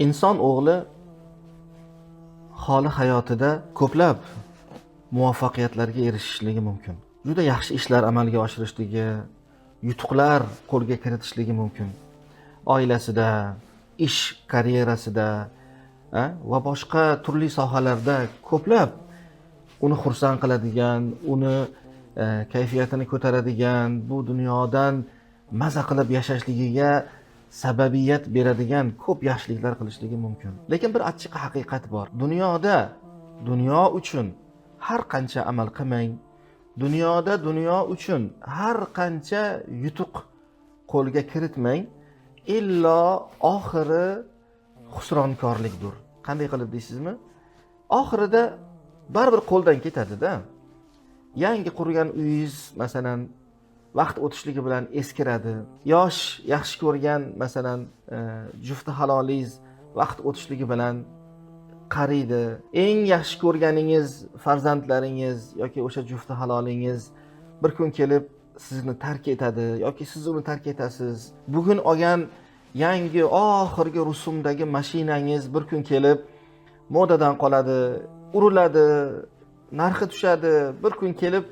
Inson o'g'li holi hayotida ko'plab muvaffaqiyatlarga erishishligi mumkin. Juda yaxshi ishlar amalga oshirishligi, yutuqlar qo'lga kiritishligi mumkin. Oilasida, ish karyerasida va boshqa turli sohalarda ko'plab uni xursand qiladigan, uni kayfiyatini ko'taradigan, bu dunyodan maza qilib yashashligiga sababiyat beradigan ko'p yaxshiliklar qilishligi mumkin. Lekin bir achchiq haqiqat bor. Dunyoda dunyo uchun har qancha amal qilmang, dunyoda dunyo uchun har qancha yutuq qo'lga kiritmang, illo oxiri xusronkorlikdir. Qanday qilib deysizmi? Oxirida baribir qo'ldan ketadi-da. Yangi qurgan uyingiz masalan vaqt o'tishligi bilan eskiradi. Yosh, yaxshi ko'rgan masalan jufti halolingiz vaqt o'tishligi bilan qariydi. Eng yaxshi ko'rganingiz farzandlaringiz yoki o'sha jufti halolingiz bir kun kelib sizni tark etadi yoki siz uni tark etasiz. Bugun olgan yangi oxirgi rusumdagi mashinangiz bir kun kelib modadan qoladi, uriladi, narxi tushadi, bir kun kelib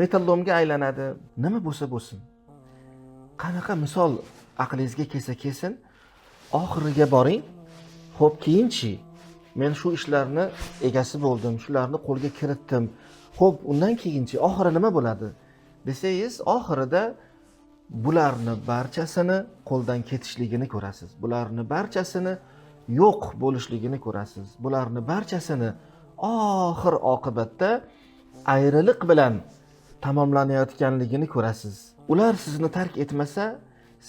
metallomga aylanadi. Nima bo'lsa bo'lsin, qanaqa misol aqlingizga kelsa kelsin, oxiriga boring. Xo'p, keyinchi men shu ishlarni egasi bo'ldim, shularni qo'lga kiritdim. Xo'p, undan keyinchi oxiri nima bo'ladi desangiz, oxirida bularni barchasini qo'ldan ketishligini ko'rasiz. Bularni barchasini yo'q bo'lishligini ko'rasiz. Bularni barchasini oxir oqibatda ayriliq bilan tamomlanayotganligini ko'rasiz. Ular sizni tark etmasa,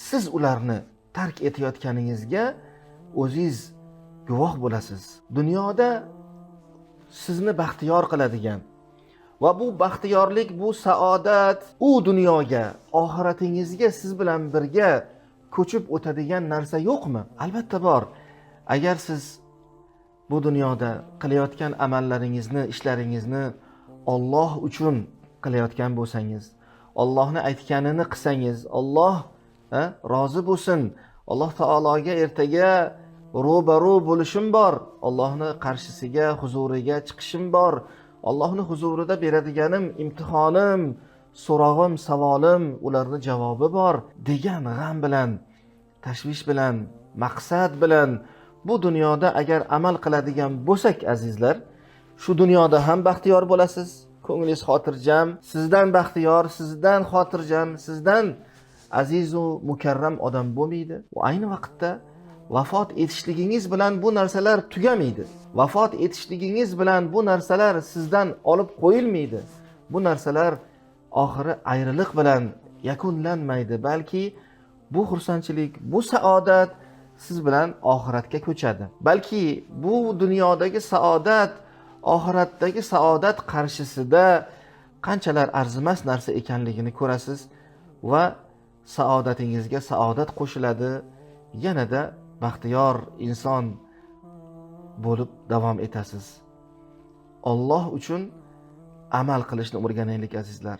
siz ularni tark etayotganingizga o'zingiz guvoh bo'lasiz. Dunyoda sizni baxtiyor qiladigan va bu baxtiyorlik, bu saodat u dunyoga, oxiratingizga siz bilan birga ko'chib o'tadigan narsa yo'qmi? Albatta bor. Agar siz bu dunyoda qilayotgan amallaringizni, ishlaringizni Alloh uchun qilayotgan bo'lsangiz, Allohni aytganini qilsangiz, Alloh rozi bo'lsin, Alloh taologa ertaga ro'baro bo'lishim bor, Allohni qarshisiga, huzuriga chiqishim bor, Allohni huzurida beradiganim imtihonim, so'rog'im, savolim, ularni javobi bor degan g'am bilan, tashvish bilan, maqsad bilan bu dunyoda agar amal qiladigan bo'lsak, azizlar, shu dunyoda ham baxtiyor bo'lasiz, ko'nglingiz xotirjam, sizdan baxtiyor, sizdan xotirjam, sizdan azizu mukarram odam bo'lmaydi. Va ayni vaqtda vafot etishligingiz bilan bu narsalar tugamaydi. Vafot etishligingiz bilan bu narsalar sizdan olib qo'yilmaydi. Bu narsalar oxiri ayriliq bilan yakunlanmaydi, balki bu xursandchilik, bu saodat siz bilan oxiratga ko'chadi. Balki bu dunyodagi saodat oxiratdagi saodat qarshisida qanchalar arzimas narsa ekanligini ko'rasiz va saodatingizga saodat qo'shiladi, yanada baxtiyor inson bo'lib davom etasiz. Alloh uchun amal qilishni o'rganaylik, azizlar.